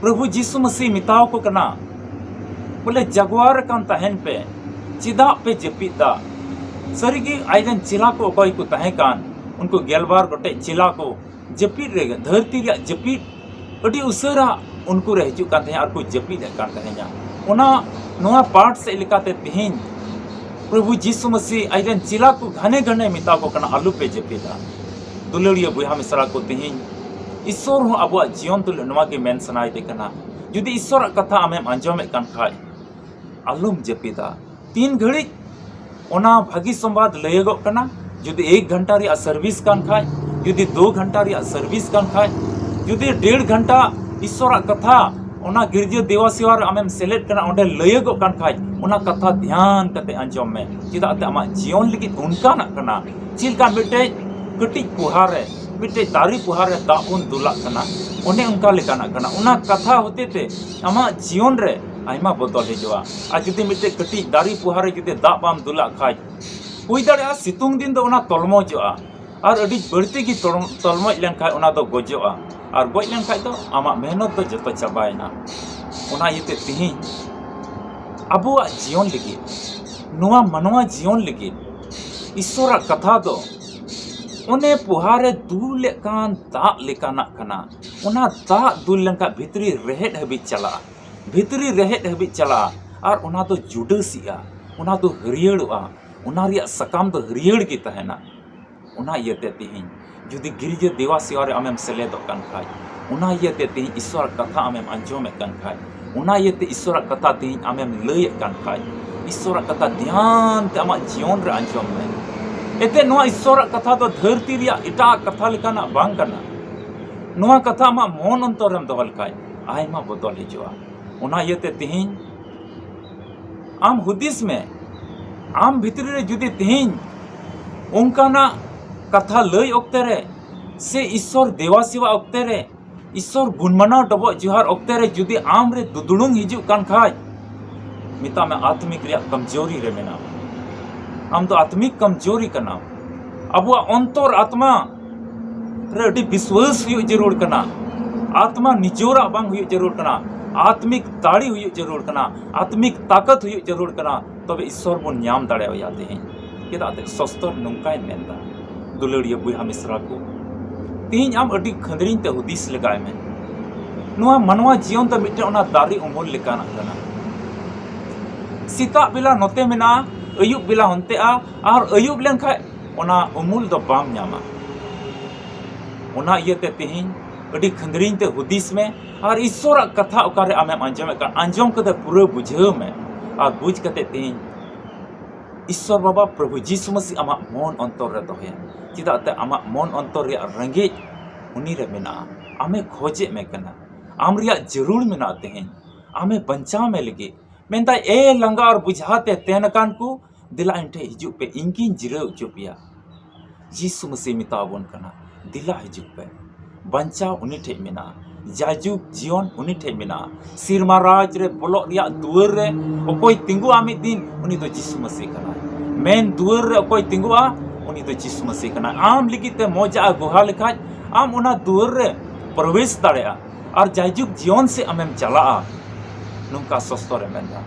ᱯᱨᱚᱵᱷᱩ ᱡᱤᱥᱩ ᱢᱟᱹᱥᱤ ᱢᱮᱛᱟᱣ ᱠᱚ ᱠᱟᱱᱟ, ᱵᱚᱞᱮ, "ᱡᱟᱜᱣᱟᱨ ᱟᱠᱟᱱ ᱛᱟᱦᱮᱱ ᱯᱮ, ᱪᱮᱫᱟᱜ ᱯᱮ ᱡᱟᱹᱯᱤᱫ ᱫᱟ?" ᱥᱟᱹᱨᱤᱜᱮ ᱟᱡᱨᱮᱱ ᱪᱮᱞᱟ ᱠᱚ ᱚᱠᱚᱭ ᱠᱚ ᱛᱟᱦᱮᱸ ᱠᱟᱱ, ᱩᱱᱠᱩ ᱜᱮᱞᱵᱟᱨ ᱜᱚᱴᱮᱡ ᱪᱮᱞᱟ ᱠᱚ ᱡᱟᱹᱯᱤᱫ ᱨᱮ, ᱫᱷᱟᱹᱨᱛᱤ ᱨᱮᱭᱟᱜ ᱡᱟᱹᱯᱤᱫ ᱟᱹᱰᱤ ᱩᱥᱟᱹᱨᱟ ᱩᱱᱠᱩ ᱨᱮ ᱦᱤᱡᱩᱜ ᱠᱟᱱ ᱛᱟᱦᱮᱸᱫ ᱟᱨ ᱠᱚ ᱡᱟᱹᱯᱤᱫ ᱮᱫ ᱠᱟᱱ ᱛᱟᱦᱮᱸᱫᱼᱟ᱾ ᱚᱱᱟ, ᱱᱚᱣᱟ ᱯᱟᱴ ᱥᱮᱫ ᱞᱮᱠᱟᱛᱮ ᱛᱮᱦᱮᱧ ᱯᱨᱚᱵᱷᱩ ᱡᱤᱥᱩ ᱢᱟᱹᱥᱤ ᱟᱡᱨᱮᱱ ᱪᱮᱞᱟ ᱠᱚ ᱜᱷᱟᱱᱮ ᱜᱷᱟᱱᱮ ᱢᱮᱛᱟ ᱠᱚ ᱠᱟᱱᱟ, "ᱟᱞᱚᱯᱮ ᱡᱟᱹᱯᱤᱫᱟ᱾" ᱫᱩᱞᱟᱹᱲᱤᱭᱟᱹ ᱵᱚᱭᱦᱟ ᱢᱤᱥᱨᱟ ᱠᱚ, ᱛᱮᱦᱮᱧ ᱤᱥᱥᱚᱨ ᱦᱚᱸ ᱟᱵᱚᱣᱟᱜ ᱡᱤᱭᱚᱱ ᱛᱩᱞᱩᱡ ᱱᱚᱣᱟ ᱜᱮ ᱢᱮᱱ ᱥᱟᱱᱟᱭᱮᱫᱮ ᱠᱟᱱᱟ, ᱡᱩᱫᱤ ᱤᱥᱥᱚᱨᱟᱜ ᱠᱟᱛᱷᱟ ᱟᱢᱮᱢ ᱟᱸᱡᱚᱢᱮᱫ ᱠᱟᱱ ᱠᱷᱟᱡ, ᱟᱞᱚᱢ ᱡᱟᱹᱯᱤᱫᱟ᱾ ᱛᱤᱱ ᱜᱷᱟᱹᱲᱤᱡ ᱚᱱᱟ ᱵᱷᱟᱹᱜᱤ ᱥᱚᱢᱵᱟᱫ ᱞᱟᱹᱭᱟᱹᱜᱚᱜ ᱠᱟᱱᱟ, ᱡᱩᱫᱤ ᱮᱠ ᱜᱷᱚᱱᱴᱟ ᱨᱮᱭᱟᱜ ᱥᱟᱨᱵᱷᱤᱥ ᱠᱟᱱ ᱠᱷᱟᱡ, ᱡᱩᱫᱤ ᱫᱩ ᱜᱷᱚᱱᱴᱟ ᱨᱮᱭᱟᱜ ᱥᱟᱨᱵᱷᱤᱥ ᱠᱟᱱ ᱠᱷᱟᱡ, ᱡᱩᱫᱤ ᱰᱮᱲ ᱜᱷᱚᱱᱴᱟ ᱤᱥᱥᱚᱨᱟᱜ ᱠᱟᱛᱷᱟ ᱚᱱᱟ ᱜᱤᱨᱡᱟᱹ ᱫᱮᱣᱟ ᱥᱮᱣᱟ ᱨᱮ ᱟᱢᱮᱢ ᱥᱮᱞᱮᱫ ᱠᱟᱱᱟ, ᱚᱸᱰᱮ ᱞᱟᱹᱭᱟᱹᱜᱚᱜ ᱠᱟᱱ ᱠᱷᱟᱡ, ᱚᱱᱟ ᱠᱟᱛᱷᱟ ᱫᱷᱮᱭᱟᱱ ᱠᱟᱛᱮ ᱟᱸᱡᱚᱢ ᱢᱮ᱾ ᱪᱮᱫᱟᱜ ᱛᱮ ᱟᱢᱟᱜ ᱡᱤᱭᱚᱱ ᱞᱟᱹᱜᱤᱫ ᱚᱱᱠᱟᱱᱟᱜ ᱠᱟᱱᱟ᱾ ᱪᱮᱫ ᱞᱮᱠᱟ ᱢᱤᱫᱴᱮᱡ ᱠᱟᱹᱴᱤᱡ ᱯᱚᱦᱟ ᱨᱮ, ᱢᱤᱫᱴᱮᱡ ᱫᱟᱨᱮ ᱯᱚᱦᱟ ᱨᱮ ᱫᱟᱜ ᱵᱚᱱ ᱫᱩᱞᱟᱜ ᱠᱟᱱᱟ, ᱚᱱᱮ ᱚᱱᱠᱟ ᱞᱮᱠᱟᱱᱟᱜ ᱠᱟᱱᱟ᱾ ᱚᱱᱟ ᱠᱟᱛᱷᱟ ᱦᱚᱛᱮ ᱛᱮ ᱟᱢᱟᱜ ᱡᱤᱭᱚᱱ ᱨᱮ ᱟᱭᱢᱟ ᱵᱚᱫᱚᱞ ᱦᱤᱡᱩᱜᱼᱟ᱾ ᱟᱨ ᱡᱩᱫᱤ ᱢᱤᱫᱴᱮᱡ ᱠᱟᱹᱴᱤᱡ ᱫᱟᱨᱮ ᱯᱚᱦᱟ ᱨᱮ ᱡᱩᱫᱤ ᱫᱟᱜ ᱵᱟᱢ ᱫᱩᱞᱟᱜ ᱠᱷᱟᱡ, ᱦᱩᱭ ᱫᱟᱲᱮᱭᱟᱜᱼᱟ ᱥᱤᱛᱩᱝ ᱫᱤᱱ ᱫᱚ ᱚᱱᱟ ᱛᱚᱞᱢᱚᱡᱚᱜᱼᱟ, ᱟᱨ ᱟᱹᱰᱤ ᱵᱟᱹᱲᱛᱤ ᱜᱮ ᱛᱚᱲ-, ᱛᱚᱞᱢᱚᱡ ᱞᱮᱱᱠᱷᱟᱡ ᱚᱱᱟ ᱫᱚ ᱜᱚᱡᱚᱜᱼᱟ, ᱟᱨ ᱜᱚᱡ ᱞᱮᱱᱠᱷᱟᱡ ᱫᱚ ᱟᱢᱟᱜ ᱢᱮᱦᱱᱚᱛ ᱫᱚ ᱡᱚᱛᱚ ᱪᱟᱵᱟᱭᱮᱱᱟ᱾ ᱚᱱᱟ ᱤᱭᱟᱹᱛᱮ ᱛᱮᱦᱮᱧ ᱟᱵᱚᱣᱟᱜ ᱡᱤᱭᱚᱱ ᱞᱟᱹᱜᱤᱫ, ᱱᱚᱣᱟ ᱢᱟᱱᱣᱟ ᱡᱤᱭᱚᱱ ᱞᱟᱹᱜᱤᱫ ᱤᱥᱥᱚᱨᱟᱜ ᱠᱟᱛᱷᱟ ᱫᱚ ᱚᱱᱮ ᱯᱚᱦᱟ ᱨᱮ ᱫᱩᱞ ᱞᱮᱫ ᱠᱟᱱ ᱫᱟᱜ ᱞᱮᱠᱟᱱᱟᱜ ᱠᱟᱱᱟ᱾ ᱚᱱᱟ ᱫᱟᱜ ᱫᱩᱞ ᱞᱮᱱᱠᱷᱟᱱ ᱵᱷᱤᱛᱨᱤ ᱨᱮᱦᱮᱫ ᱦᱟᱹᱵᱤᱡ ᱪᱟᱞᱟᱜᱼᱟ, ᱵᱷᱤᱛᱨᱤ ᱨᱮᱦᱮᱫ ᱦᱟᱹᱵᱤᱡ ᱪᱟᱞᱟᱜᱼᱟ, ᱟᱨ ᱚᱱᱟ ᱫᱚ ᱡᱩᱰᱟᱹᱥᱤᱜᱼᱟ, ᱚᱱᱟ ᱫᱚ ᱦᱟᱹᱨᱭᱟᱹᱲᱚᱜᱼᱟ, ᱚᱱᱟ ᱨᱮᱭᱟᱜ ᱥᱟᱠᱟᱢ ᱫᱚ ᱦᱟᱹᱨᱭᱟᱹᱲ ᱜᱮ ᱛᱟᱦᱮᱱᱟ᱾ ᱚᱱᱟ ᱤᱭᱟᱹᱛᱮ ᱛᱮᱦᱮᱧ ᱡᱩᱫᱤ ᱜᱤᱨᱡᱟᱹ ᱫᱮᱣᱟ ᱥᱮᱣᱟ ᱨᱮ ᱟᱢᱮᱢ ᱥᱮᱞᱮᱫᱚᱜ ᱠᱟᱱ ᱠᱷᱟᱡ, ᱚᱱᱟ ᱤᱭᱟᱹᱛᱮ ᱛᱮᱦᱮᱧ ᱤᱥᱥᱚᱨᱟᱜ ᱠᱟᱛᱷᱟ ᱟᱢᱮᱢ ᱟᱸᱡᱚᱢᱮᱫ ᱠᱟᱱ ᱠᱷᱟᱡ, ᱚᱱᱟ ᱤᱭᱟᱹᱛᱮ ᱤᱥᱥᱚᱨᱟᱜ ᱠᱟᱛᱷᱟ ᱛᱮᱦᱮᱧ ᱟᱢᱮᱢ ᱞᱟᱹᱭᱮᱫ ᱠᱟᱱ ᱠᱷᱟᱡ, ᱤᱥᱥᱚᱨᱟᱜ ᱠᱟᱛᱷᱟ ᱫᱷᱮᱭᱟᱱ ᱛᱮ ᱟᱢᱟᱜ ᱡᱤᱭᱚᱱ ᱨᱮ ᱟᱸᱡᱚᱢ ᱢᱮ᱾ ᱮᱱᱛᱮ ᱱᱚᱣᱟ ᱤᱥᱥᱚᱨᱟᱜ ᱠᱟᱛᱷᱟ ᱫᱚ ᱫᱷᱟᱹᱨᱛᱤ ᱨᱮᱭᱟᱜ ᱮᱴᱟᱜ ᱠᱟᱛᱷᱟ ᱞᱮᱠᱟᱱᱟᱜ ᱵᱟᱝ ᱠᱟᱱᱟ᱾ ᱱᱚᱣᱟ ᱠᱟᱛᱷᱟ ᱟᱢᱟᱜ ᱢᱚᱱ ᱚᱱᱛᱚᱨ ᱨᱮᱢ ᱫᱚᱦᱚ ᱞᱮᱠᱷᱟᱡ ᱟᱭᱢᱟ ᱵᱚᱫᱚᱞ ᱦᱤᱡᱩᱜᱼᱟ᱾ ᱚᱱᱟ ᱤᱭᱟᱹᱛᱮ ᱛᱮᱦᱮᱧ ᱟᱢ ᱦᱩᱫᱤᱥ ᱢᱮ, ᱟᱢ ᱵᱷᱤᱛᱨᱤ ᱨᱮ ᱡᱩᱫᱤ ᱛᱮᱦᱮᱧ ᱚᱱᱠᱟᱱᱟᱜ ᱠᱟᱛᱷᱟ ᱞᱟᱹᱭ ᱚᱠᱛᱮ ᱨᱮ ᱥᱮ ᱤᱥᱥᱚᱨ ᱫᱮᱣᱟ ᱥᱮᱣᱟ ᱚᱠᱛᱮ ᱨᱮ, ᱤᱥᱥᱚᱨ ᱜᱩᱱ ᱢᱟᱱᱟᱣ ᱰᱚᱵᱚᱜ ᱡᱚᱦᱟᱨ ᱚᱠᱛᱮ ᱨᱮ ᱡᱩᱫᱤ ᱟᱢ ᱨᱮ ᱫᱩᱫᱲᱩᱝ ᱦᱤᱡᱩᱜ ᱠᱟᱱ ᱠᱷᱟᱡ, ᱢᱮᱛᱟᱜ ᱢᱮ ᱟᱛᱢᱤᱠ ᱨᱮᱭᱟᱜ ᱠᱚᱢᱡᱳᱨᱤ ᱨᱮ ᱢᱮᱱᱟᱢᱟ᱾ ᱟᱢ ᱫᱚ ᱟᱛᱢᱤᱠ ᱠᱚᱢᱡᱳᱨᱤ ᱠᱟᱱᱟᱢ᱾ ᱟᱵᱚᱣᱟᱜ ᱚᱱᱛᱚᱨ ᱟᱛᱢᱟ ᱨᱮ ᱟᱹᱰᱤ ᱵᱤᱥᱣᱟᱹᱥ ᱦᱩᱭᱩᱜ ᱡᱟᱹᱨᱩᱲ ᱠᱟᱱᱟ᱾ ᱟᱛᱢᱟ ᱱᱤᱡᱚᱨᱟᱜ ᱵᱟᱝ ᱦᱩᱭᱩᱜ ᱡᱟᱹᱨᱩᱲ ᱠᱟᱱᱟ᱾ ᱟᱛᱢᱤᱠ ᱫᱟᱲᱮ ᱦᱩᱭᱩᱜ ᱡᱟᱹᱨᱩᱲ ᱠᱟᱱᱟ᱾ ᱟᱛᱢᱤᱠ ᱛᱟᱠᱚᱛ ᱦᱩᱭᱩᱜ ᱡᱟᱹᱨᱩᱲ ᱠᱟᱱᱟ᱾ ᱛᱚᱵᱮ ᱤᱥᱥᱚᱨ ᱵᱚᱱ ᱧᱟᱢ ᱫᱟᱲᱮᱣᱟᱭᱟ ᱛᱮᱦᱮᱧ᱾ ᱪᱮᱫᱟᱜ ᱛᱮ ᱥᱚᱥᱛᱚᱨ ᱱᱚᱝᱠᱟᱭ ᱢᱮᱱᱫᱟ, ᱫᱩᱞᱟᱹᱲᱤᱭᱟᱹ ᱵᱚᱭᱦᱟ ᱢᱤᱥᱨᱟ ᱠᱚ, ᱛᱮᱦᱮᱧ ᱟᱢ ᱟᱹᱰᱤ ᱠᱷᱟᱹᱱᱫᱽᱨᱤᱧ ᱛᱮ ᱦᱩᱫᱤᱥ ᱞᱮᱜᱟᱭ ᱢᱮ᱾ ᱱᱚᱣᱟ ᱢᱟᱱᱣᱟ ᱡᱤᱭᱚᱱ ᱫᱚ ᱢᱤᱫᱴᱮᱱ ᱚᱱᱟ ᱫᱟᱨᱮ ᱩᱢᱩᱞ ᱞᱮᱠᱟᱱᱟᱜ ᱠᱟᱱᱟ᱾ ᱥᱮᱛᱟᱜ ᱵᱮᱞᱟ ᱱᱚᱛᱮ ᱢᱮᱱᱟᱜᱼᱟ, ᱟᱹᱭᱩᱵ ᱵᱮᱞᱟ ᱦᱚᱱᱛᱮᱜᱼᱟ, ᱟᱨ ᱟᱹᱭᱩᱵ ᱞᱮᱱᱠᱷᱟᱡ ᱚᱱᱟ ᱩᱢᱩᱞ ᱫᱚ ᱵᱟᱢ ᱧᱟᱢᱟ᱾ ᱚᱱᱟ ᱤᱭᱟᱹᱛᱮ ᱛᱮᱦᱮᱧ ᱟᱹᱰᱤ ᱠᱷᱟᱹᱱᱫᱽᱨᱤᱧ ᱛᱮ ᱦᱩᱫᱤᱥ ᱢᱮ, ᱟᱨ ᱤᱥᱥᱚᱨᱟᱜ ᱠᱟᱛᱷᱟ ᱚᱠᱟᱨᱮ ᱟᱢᱮᱢ ᱟᱸᱡᱚᱢᱮᱫ ᱠᱟᱱ, ᱟᱸᱡᱚᱢ ᱠᱟᱛᱮ ᱯᱩᱨᱟᱹ ᱵᱩᱡᱷᱟᱹᱣ ᱢᱮ, ᱟᱨ ᱵᱩᱡᱽ ᱠᱟᱛᱮ ᱛᱮᱦᱮᱧ ᱤᱥᱥᱚᱨ ᱵᱟᱵᱟ ᱯᱨᱚᱵᱷᱩ ᱡᱤᱥᱩ ᱢᱟᱹᱥᱤ ᱟᱢᱟᱜ ᱢᱚᱱ ᱚᱱᱛᱚᱨ ᱨᱮ ᱫᱚᱦᱚᱭᱟ᱾ ᱪᱮᱫᱟᱜ ᱛᱮ ᱟᱢᱟᱜ ᱢᱚᱱ ᱚᱱᱛᱚᱨ ᱨᱮᱭᱟᱜ ᱨᱮᱸᱜᱮᱡ ᱩᱱᱤ ᱨᱮ ᱢᱮᱱᱟᱜᱼᱟ, ᱟᱢᱮ ᱠᱷᱚᱡᱮᱫ ᱢᱮ ᱠᱟᱱᱟ, ᱟᱢ ᱨᱮᱭᱟᱜ ᱡᱟᱹᱨᱩᱲ ᱢᱮᱱᱟᱜᱼᱟ ᱛᱮᱦᱮᱧ, ᱟᱢᱮ ᱵᱟᱧᱪᱟᱣ ᱢᱮ ᱞᱟᱹᱜᱤᱫ᱾ ᱢᱮᱱᱫᱟᱭ, ᱮ ᱞᱟᱸᱜᱟ ᱟᱨ ᱵᱩᱡᱷᱟ ᱛᱮ ᱛᱮᱱ ᱟᱠᱟᱱ ᱠᱚ, ᱫᱮᱞᱟ ᱤᱧ ᱴᱷᱮᱱ ᱦᱤᱡᱩᱜ ᱯᱮ, ᱤᱧ ᱜᱤᱧ ᱡᱤᱨᱟᱹᱣ ᱦᱚᱪᱚ ᱯᱮᱭᱟ᱾ ᱡᱤᱥᱩ ᱢᱟᱹᱥᱤ ᱢᱮᱛᱟ ᱵᱚᱱ ᱠᱟᱱᱟ, ᱫᱮᱞᱟ ᱦᱤᱡᱩᱜ ᱯᱮ᱾ ᱵᱟᱧᱪᱟᱣ ᱩᱱᱤ ᱴᱷᱮᱡ ᱢᱮᱱᱟᱜᱼᱟ, ᱡᱟᱭᱡᱩᱜᱽ ᱡᱤᱭᱚᱱ ᱩᱱᱤ ᱴᱷᱮᱡ ᱢᱮᱱᱟᱜᱼᱟ᱾ ᱥᱮᱨᱢᱟ ᱨᱟᱡᱽ ᱨᱮ ᱵᱚᱞᱚᱜ ᱨᱮᱭᱟᱜ ᱫᱩᱣᱟᱹᱨ ᱨᱮ ᱚᱠᱚᱭ ᱛᱤᱸᱜᱩᱜᱼᱟ ᱢᱤᱫ ᱫᱤᱱ, ᱩᱱᱤ ᱫᱚ ᱡᱤᱥᱩ ᱢᱟᱹᱥᱤ ᱠᱟᱱᱟᱭ᱾ ᱢᱮᱱ ᱫᱩᱣᱟᱹᱨ ᱨᱮ ᱚᱠᱚᱭ ᱛᱤᱸᱜᱩᱜᱼᱟ, ᱩᱱᱤ ᱫᱚ ᱡᱤᱥᱩ ᱢᱟᱹᱥᱤ ᱠᱟᱱᱟᱭ᱾ ᱟᱢ ᱞᱟᱹᱜᱤᱫ ᱛᱮ ᱢᱚᱡᱟᱜ ᱮ ᱜᱚᱦᱟ ᱞᱮᱠᱷᱟᱡ, ᱟᱢ ᱚᱱᱟ ᱫᱩᱣᱟᱹᱨ ᱨᱮ ᱯᱨᱚᱵᱮᱥ ᱫᱟᱲᱮᱭᱟᱜᱼᱟ ᱟᱨ ᱡᱟᱭᱡᱩᱜᱽ ᱡᱤᱭᱚᱱ ᱥᱮᱫ ᱟᱢᱮᱢ ᱪᱟᱞᱟᱜᱼᱟ᱾ ᱱᱚᱝᱠᱟ ᱥᱚᱥᱛᱚᱨ ᱮ ᱢᱮᱱᱫᱟ᱾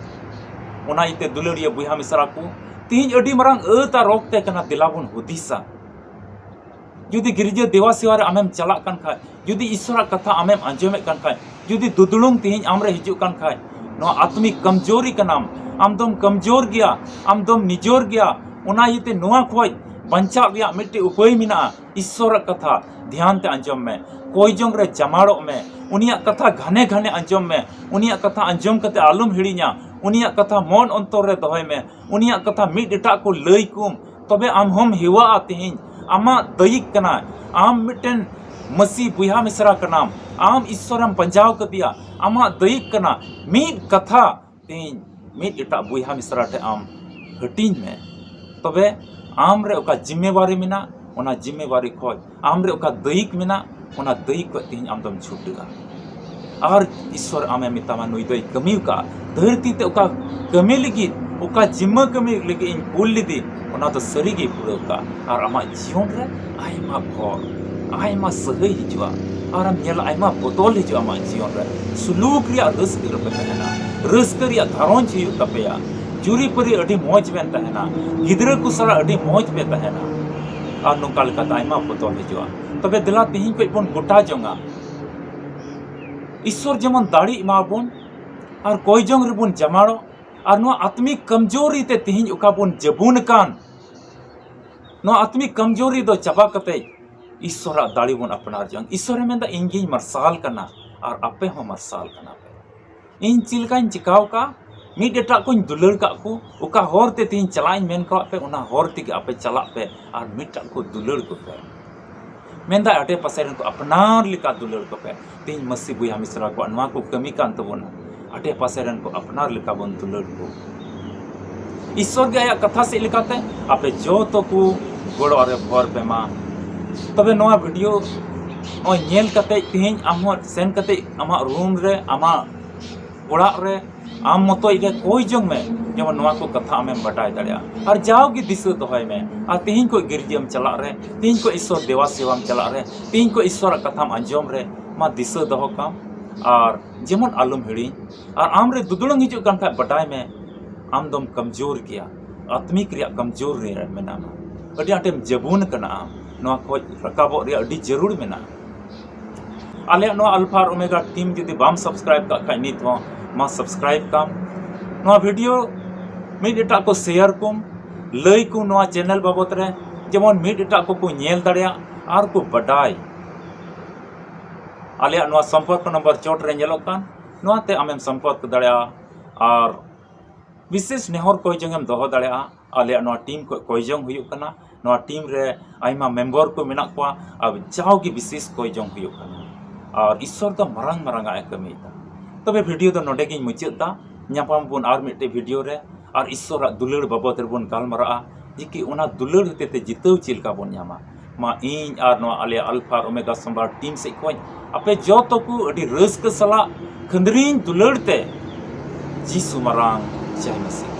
ᱚᱱᱟ ᱤᱭᱟᱹᱛᱮ ᱫᱩᱞᱟᱹᱲᱤᱭᱟᱹ ᱵᱚᱭᱦᱟ ᱢᱤᱥᱨᱟ ᱠᱚ, ᱛᱮᱦᱮᱧ ᱟᱹᱰᱤ ᱢᱟᱨᱟᱝ ᱟᱹᱛ ᱟᱨ ᱨᱚᱠᱛᱮ ᱠᱟᱱᱟ, ᱫᱮᱞᱟ ᱵᱚᱱ ᱦᱩᱫᱤᱥᱟ᱾ ᱡᱩᱫᱤ ᱜᱤᱨᱡᱟᱹ ᱫᱮᱣᱟ ᱥᱮᱣᱟ ᱨᱮ ᱟᱢᱮᱢ ᱪᱟᱞᱟᱜ ᱠᱟᱱ ᱠᱷᱟᱡ, ᱡᱩᱫᱤ ᱤᱥᱥᱚᱨᱟᱜ ᱠᱟᱛᱷᱟ ᱟᱢᱮᱢ ᱟᱸᱡᱚᱢᱮᱫ ᱠᱟᱱ ᱠᱷᱟᱡ, ᱡᱩᱫᱤ ᱫᱩᱫᱩᱲᱩᱢ ᱛᱮᱦᱮᱧ ᱟᱢᱨᱮ ᱦᱤᱡᱩᱜ ᱠᱟᱱ ᱠᱷᱟᱡ, ᱱᱚᱣᱟ ᱟᱛᱢᱤᱠ ᱠᱚᱢᱡᱳᱨᱤ ᱠᱟᱱᱟᱢ, ᱟᱢ ᱫᱚᱢ ᱠᱚᱢᱡᱳᱨ ᱜᱮᱭᱟ, ᱟᱢ ᱫᱚᱢ ᱱᱤᱡᱚᱨ ᱜᱮᱭᱟ᱾ ᱚᱱᱟ ᱤᱭᱟᱹᱛᱮ ᱱᱚᱣᱟ ᱠᱷᱚᱡ ᱵᱟᱧᱪᱟᱜ ᱨᱮᱭᱟᱜ ᱢᱤᱫᱴᱮᱡ ᱩᱯᱟᱹᱭ ᱢᱮᱱᱟᱜᱼᱟ᱾ ᱤᱥᱥᱚᱨᱟᱜ ᱠᱟᱛᱷᱟ ᱫᱷᱮᱭᱟᱱ ᱛᱮ ᱟᱸᱡᱚᱢ ᱢᱮ, ᱠᱚᱭ ᱡᱚᱝ ᱨᱮ ᱡᱟᱢᱟᱲᱚᱜ ᱢᱮ, ᱩᱱᱤᱭᱟᱜ ᱠᱟᱛᱷᱟ ᱜᱷᱟᱱᱮ ᱜᱷᱟᱱᱮ ᱟᱸᱡᱚᱢ ᱢᱮ, ᱩᱱᱤᱭᱟᱜ ᱠᱟᱛᱷᱟ ᱟᱸᱡᱚᱢ ᱠᱟᱛᱮ ᱟᱞᱚᱢ ᱦᱤᱲᱤᱧᱟ, ᱩᱱᱤᱭᱟᱜ ᱠᱟᱛᱷᱟ ᱢᱚᱱ ᱚᱱᱛᱚᱨ ᱨᱮ ᱫᱚᱦᱚᱭ ᱢᱮ, ᱩᱱᱤᱭᱟᱜ ᱠᱟᱛᱷᱟ ᱢᱤᱫ ᱮᱴᱟᱜ ᱠᱚ ᱞᱟᱹᱭ ᱠᱚᱢ, ᱛᱚᱵᱮ ᱟᱢ ᱦᱚᱸᱢ ᱦᱮᱣᱟᱜᱼᱟ᱾ ᱛᱮᱦᱮᱧ ᱟᱢᱟᱜ ᱫᱟᱹᱭᱤᱠ ᱠᱟᱱᱟᱭ, ᱟᱢ ᱢᱤᱫᱴᱮᱱ ᱢᱟᱹᱥᱤ ᱵᱚᱭᱦᱟ ᱢᱤᱥᱨᱟ ᱠᱟᱱᱟᱢ, ᱟᱢ ᱤᱥᱥᱚᱨᱮᱢ ᱯᱟᱸᱡᱟᱣ ᱠᱟᱫᱮᱭᱟ, ᱟᱢᱟᱜ ᱫᱟᱹᱭᱤᱠ ᱠᱟᱱᱟ᱾ ᱢᱤᱫ ᱠᱟᱛᱷᱟ ᱛᱮᱦᱮᱧ ᱢᱤᱫ ᱮᱴᱟᱜ ᱵᱚᱭᱦᱟ ᱢᱤᱥᱨᱟ ᱴᱷᱮᱱ ᱟᱢ ᱦᱟᱹᱴᱤᱧ ᱢᱮ, ᱛᱚᱵᱮ ᱟᱢ ᱨᱮ ᱚᱠᱟ ᱡᱤᱢᱢᱮᱣᱟᱨᱤ ᱢᱮᱱᱟᱜ, ᱚᱱᱟ ᱡᱤᱢᱢᱮᱣᱟᱨᱤ ᱠᱷᱚᱡ, ᱟᱢ ᱨᱮ ᱚᱠᱟ ᱫᱟᱹᱭᱤᱠ ᱢᱮᱱᱟᱜ, ᱚᱱᱟ ᱫᱟᱹᱭᱤᱠ ᱠᱷᱚᱡ ᱛᱮᱦᱮᱧ ᱟᱢ ᱫᱚᱢ ᱪᱷᱩᱴᱟᱹᱜᱼᱟ᱾ ᱟᱨ ᱤᱥᱥᱚᱨ ᱟᱢᱮ ᱢᱮᱛᱟᱢᱟ, ᱱᱩᱭ ᱫᱚᱭ ᱠᱟᱹᱢᱤ ᱟᱠᱟᱫᱼᱟ, ᱫᱷᱟᱹᱨᱛᱤ ᱛᱮ ᱚᱠᱟ ᱠᱟᱹᱢᱤ ᱞᱟᱹᱜᱤᱫ, ᱚᱠᱟ ᱡᱤᱢᱢᱟᱹ ᱠᱟᱹᱢᱤ ᱞᱟᱹᱜᱤᱫ ᱤᱧ ᱠᱩᱞ ᱞᱮᱫᱮ, ᱚᱱᱟ ᱫᱚ ᱥᱟᱹᱨᱤ ᱜᱮᱭ ᱯᱩᱨᱟᱹᱣ ᱠᱟᱜᱼᱟ᱾ ᱟᱨ ᱟᱢᱟᱜ ᱡᱤᱭᱚᱱ ᱨᱮ ᱟᱭᱢᱟ ᱵᱷᱚᱨ, ᱟᱭᱢᱟ ᱥᱟᱹᱦᱟᱹᱭ ᱦᱤᱡᱩᱜᱼᱟ᱾ ᱟᱨᱮᱢ ᱧᱮᱞᱟ, ᱟᱭᱢᱟ ᱵᱚᱫᱚᱞ ᱦᱤᱡᱩᱜᱼᱟ ᱟᱢᱟᱜ ᱡᱤᱭᱚᱱ ᱨᱮ᱾ ᱥᱩᱞᱩᱠ ᱨᱮᱭᱟᱜ ᱨᱟᱹᱥᱠᱟᱹ ᱨᱮᱯᱮ ᱛᱟᱦᱮᱱᱟ, ᱨᱟᱹᱥᱠᱟᱹ ᱨᱮᱭᱟᱜ ᱜᱷᱟᱨᱚᱸᱡᱽ ᱦᱩᱭᱩᱜ ᱛᱟᱯᱮᱭᱟ, ᱡᱩᱨᱤᱯᱟᱹᱨᱤ ᱟᱹᱰᱤ ᱢᱚᱡᱽ ᱵᱮᱱ ᱛᱟᱦᱮᱱᱟ, ᱜᱤᱫᱽᱨᱟᱹ ᱠᱚ ᱥᱟᱞᱟᱜ ᱟᱹᱰᱤ ᱢᱚᱡᱽ ᱵᱮᱱ ᱛᱟᱦᱮᱱᱟ᱾ ᱟᱨ ᱱᱚᱝᱠᱟ ᱞᱮᱠᱟᱛᱮ ᱟᱭᱢᱟ ᱵᱚᱫᱚᱞ ᱦᱤᱡᱩᱜᱼᱟ᱾ ᱛᱚᱵᱮ ᱫᱮᱞᱟ ᱛᱮᱦᱮᱧ ᱠᱷᱚᱱ ᱵᱚᱱ ᱜᱚᱴᱟ ᱡᱚᱝᱟ, ᱤᱥᱥᱚᱨ ᱡᱮᱢᱚᱱ ᱫᱟᱲᱮ ᱮᱢᱟ ᱵᱚᱱ, ᱟᱨ ᱠᱚᱭ ᱡᱚᱝ ᱨᱮᱵᱚᱱ ᱡᱟᱢᱟᱲᱚᱜ, ᱟᱨ ᱱᱚᱣᱟ ᱟᱛᱢᱤᱠ ᱠᱟᱢᱡᱳᱨᱤ ᱛᱮ ᱛᱮᱦᱮᱧ ᱚᱠᱟ ᱵᱚᱱ ᱡᱟᱹᱵᱩᱱ ᱟᱠᱟᱱ, ᱱᱚᱣᱟ ᱟᱛᱢᱤᱠ ᱠᱟᱢᱡᱳᱨᱤ ᱫᱚ ᱪᱟᱵᱟ ᱠᱟᱛᱮ ᱤᱥᱥᱚᱨᱟᱜ ᱫᱟᱲᱮ ᱵᱚᱱ ᱟᱯᱱᱟᱨ ᱡᱚᱝ᱾ ᱤᱥᱥᱚᱨᱮ ᱢᱮᱱᱫᱟ, "ᱤᱧ ᱜᱤᱧ ᱢᱟᱨᱥᱟᱞ ᱠᱟᱱᱟ ᱟᱨ ᱟᱯᱮ ᱦᱚᱸ ᱢᱟᱨᱥᱟᱞ ᱠᱟᱱᱟ ᱯᱮ᱾ ᱤᱧ ᱪᱮᱫ ᱞᱮᱠᱟᱧ ᱪᱤᱠᱟᱹᱣ ᱠᱟᱜ, ᱢᱤᱫ ᱮᱴᱟᱜ ᱠᱚᱧ ᱫᱩᱞᱟᱹᱲ ᱠᱟᱜ ᱠᱚ, ᱚᱠᱟ ᱦᱚᱨ ᱛᱮ ᱛᱮᱦᱮᱧ ᱪᱟᱞᱟᱜ ᱤᱧ ᱢᱮᱱ ᱠᱟᱜ ᱯᱮ, ᱚᱱᱟ ᱦᱚᱨ ᱛᱮᱜᱮ ᱟᱯᱮ ᱪᱟᱞᱟᱜ ᱯᱮ ᱟᱨ ᱢᱤᱫᱴᱟᱜ ᱠᱚ ᱫᱩᱞᱟᱹᱲ ᱠᱚᱯᱮ᱾" ᱢᱮᱱᱫᱟᱭ, ᱟᱰᱮ ᱯᱟᱥᱮ ᱨᱮᱱ ᱠᱚ ᱟᱯᱱᱟᱨ ᱞᱮᱠᱟ ᱫᱩᱞᱟᱹᱲ ᱠᱚᱯᱮ᱾ ᱛᱮᱦᱮᱧ ᱢᱟᱹᱥᱤ ᱵᱚᱭᱦᱟ ᱢᱤᱥᱨᱟ ᱠᱚᱣᱟᱜ ᱱᱚᱣᱟ ᱠᱚ ᱠᱟᱹᱢᱤ ᱠᱟᱱ ᱛᱟᱵᱚᱱᱟ, ᱟᱰᱮ ᱯᱟᱥᱮ ᱨᱮᱱ ᱠᱚ ᱟᱯᱱᱟᱨ ᱞᱮᱠᱟ ᱵᱚᱱ ᱫᱩᱞᱟᱹᱲ ᱠᱚ᱾ ᱤᱥᱥᱚᱨ ᱜᱮ ᱟᱭᱟᱜ ᱠᱟᱛᱷᱟ ᱥᱮᱫ ᱞᱮᱠᱟᱛᱮ ᱟᱯᱮ ᱡᱚᱛᱚ ᱠᱚ ᱜᱚᱲᱚ ᱨᱮ ᱵᱷᱚᱨ ᱯᱮ ᱢᱟ᱾ ᱛᱚᱵᱮ ᱱᱚᱣᱟ ᱵᱷᱤᱰᱤᱭᱳ ᱱᱚᱜᱼᱚᱭ ᱧᱮᱞ ᱠᱟᱛᱮ ᱛᱮᱦᱮᱧ ᱟᱢ ᱦᱚᱸ ᱥᱮᱱ ᱠᱟᱛᱮ ᱟᱢᱟᱜ ᱨᱩᱢ ᱨᱮ, ᱟᱢᱟᱜ ᱚᱲᱟᱜ ᱨᱮ ᱟᱢ ᱢᱚᱛᱚᱡ ᱜᱮ ᱠᱚᱭ ᱡᱚᱝ ᱢᱮ, ᱡᱮᱢᱚᱱ ᱱᱚᱣᱟ ᱠᱚ ᱠᱟᱛᱷᱟ ᱟᱢᱮᱢ ᱵᱟᱰᱟᱭ ᱫᱟᱲᱮᱭᱟᱜᱼᱟ᱾ ᱟᱨ ᱡᱟᱣᱜᱮ ᱫᱤᱥᱟᱹ ᱫᱚᱦᱚᱭ ᱢᱮ, ᱟᱨ ᱛᱮᱦᱮᱧ ᱠᱷᱚᱱ ᱜᱤᱨᱡᱟᱹᱢ ᱪᱟᱞᱟᱜ ᱨᱮ, ᱛᱮᱦᱮᱧ ᱠᱷᱚᱱ ᱤᱥᱥᱚᱨ ᱫᱮᱵᱟ ᱥᱮᱵᱟᱢ ᱪᱟᱞᱟᱜ ᱨᱮ, ᱛᱮᱦᱮᱧ ᱠᱷᱚᱱ ᱤᱥᱥᱚᱨᱟᱜ ᱠᱟᱛᱷᱟᱢ ᱟᱸᱡᱚᱢ ᱨᱮ, ᱢᱟ ᱫᱤᱥᱟᱹ ᱫᱚᱦᱚ ᱠᱟᱢ, ᱟᱨ ᱡᱮᱢᱚᱱ ᱟᱞᱚᱢ ᱦᱤᱲᱤᱧ᱾ ᱟᱨ ᱟᱢ ᱨᱮ ᱫᱩᱫᱲᱟᱹᱝ ᱦᱤᱡᱩᱜ ᱠᱟᱱ ᱠᱷᱟᱡ, ᱵᱟᱰᱟᱭ ᱢᱮ ᱟᱢ ᱫᱚᱢ ᱠᱚᱢᱡᱳᱨ ᱜᱮᱭᱟ, ᱟᱛᱢᱤᱠ ᱨᱮᱭᱟᱜ ᱠᱚᱢᱡᱳᱨ ᱨᱮ ᱢᱮᱱᱟᱢᱟ, ᱟᱹᱰᱤ ᱟᱸᱴᱮᱢ ᱡᱟᱹᱵᱩᱱ ᱠᱟᱱᱟ᱾ ᱟᱢ ᱱᱚᱣᱟ ᱠᱷᱚᱡ ᱨᱟᱠᱟᱵᱚᱜ ᱨᱮᱭᱟᱜ ᱟᱹᱰᱤ ᱡᱟᱹᱨᱩᱲ ᱢᱮᱱᱟᱜᱼᱟ᱾ ᱟᱞᱮᱭᱟᱜ ᱱᱚᱣᱟ ᱟᱞᱯᱷᱟ ᱟᱨ ᱳᱢᱮᱜᱟ ᱴᱤᱢ ᱡᱩᱫᱤ ᱵᱟᱢ ᱥᱟᱵᱥᱠᱨᱟᱭᱤᱵ ᱠᱟᱜ ᱠᱷᱟᱡ, ᱱᱤᱛ ᱦᱚᱸ ᱢᱟ ᱥᱟᱵᱥᱠᱨᱟᱭᱤᱵ ᱠᱟᱢ᱾ ᱱᱚᱣᱟ ᱵᱷᱤᱰᱤᱭᱳ ᱢᱤᱫ ᱮᱴᱟᱜ ᱠᱚ ᱥᱮᱭᱟᱨ ᱠᱚᱢ, ᱞᱟᱹᱭ ᱠᱚ ᱱᱚᱣᱟ ᱪᱮᱱᱮᱞ ᱵᱟᱵᱚᱛ ᱨᱮ, ᱡᱮᱢᱚᱱ ᱢᱤᱫ ᱮᱴᱟᱜ ᱠᱚᱠᱚ ᱧᱮᱞ ᱫᱟᱲᱮᱭᱟᱜ ᱟᱨ ᱠᱚ ᱵᱟᱰᱟᱭ᱾ ᱟᱞᱮᱭᱟᱜ ᱱᱚᱣᱟ ᱥᱚᱢᱯᱚᱨᱠᱚ ᱱᱚᱢᱵᱚᱨ ᱪᱚᱴ ᱨᱮ ᱧᱮᱞᱚᱜ ᱠᱟᱱ, ᱱᱚᱣᱟ ᱛᱮ ᱟᱢᱮᱢ ᱥᱚᱢᱯᱚᱨᱠ ᱫᱟᱲᱮᱭᱟᱜᱼᱟ᱾ ᱟᱨ ᱵᱤᱥᱮᱥ ᱱᱮᱦᱚᱨ ᱠᱚᱭ ᱡᱚᱝ ᱮᱢ ᱫᱚᱦᱚ ᱫᱟᱲᱮᱭᱟᱜᱼᱟ᱾ ᱟᱞᱮᱭᱟᱜ ᱱᱚᱣᱟ ᱴᱤᱢ ᱠᱷᱚᱱ ᱠᱚᱭ ᱡᱚᱝ ᱦᱩᱭᱩᱜ ᱠᱟᱱᱟ᱾ ᱱᱚᱣᱟ ᱴᱤᱢ ᱨᱮ ᱟᱭᱢᱟ ᱢᱮᱢᱵᱚᱨ ᱠᱚ ᱢᱮᱱᱟᱜ ᱠᱚᱣᱟ᱾ ᱟᱨ ᱡᱟᱣᱜᱮ ᱵᱤᱥᱮᱥ ᱠᱚᱭ ᱡᱚᱝ ᱦᱩᱭᱩᱜ ᱠᱟᱱᱟ᱾ ᱟᱨ ᱤᱥᱥᱚᱨ ᱫᱚ ᱢᱟᱨᱟᱝ ᱢᱟᱨᱟᱝ ᱟᱜ ᱮ ᱠᱟᱹᱢᱤᱭᱮᱫᱟ᱾ ᱛᱚᱵᱮ ᱵᱷᱤᱰᱤᱭᱳ ᱫᱚ ᱱᱚᱰᱮ ᱜᱤᱧ ᱢᱩᱪᱟᱹᱫ ᱫᱟ᱾ ᱧᱟᱯᱟᱢ ᱵᱚᱱ ᱟᱨ ᱢᱤᱫᱴᱮᱡ ᱵᱷᱤᱰᱤᱭᱳ ᱨᱮ, ᱟᱨ ᱤᱥᱥᱚᱨᱟᱜ ᱫᱩᱞᱟᱹᱲ ᱵᱟᱵᱚᱫ ᱨᱮᱵᱚᱱ ᱜᱟᱞᱢᱟᱨᱟᱜᱼᱟ, ᱡᱮ ᱠᱤ ᱚᱱᱟ ᱫᱩᱞᱟᱹᱲ ᱦᱚᱛᱮ ᱛᱮ ᱡᱤᱛᱟᱹᱣ ᱪᱮᱫ ᱞᱮᱠᱟ ᱵᱚᱱ ᱧᱟᱢᱟ᱾ ᱢᱟ ᱤᱧ ᱟᱨ ᱱᱚᱣᱟ ᱟᱞᱮᱭᱟᱜ ᱟᱞᱯᱷᱟ ᱟᱨ ᱳᱢᱮᱜᱟ ᱥᱚᱢᱨᱟᱴ ᱴᱤᱢ ᱥᱮᱫ ᱠᱷᱚᱱ ᱟᱯᱮ ᱡᱚᱛᱚ ᱠᱚ ᱟᱹᱰᱤ ᱨᱟᱹᱥᱠᱟᱹ ᱥᱟᱞᱟᱜ ᱠᱷᱟᱹᱱᱫᱽᱨᱤᱧ ᱫᱩᱞᱟᱹᱲ ᱛᱮ ᱡᱤᱥᱩ ᱢᱟᱨᱟᱝ ᱡᱟᱭ ᱢᱟᱹᱥᱤ᱾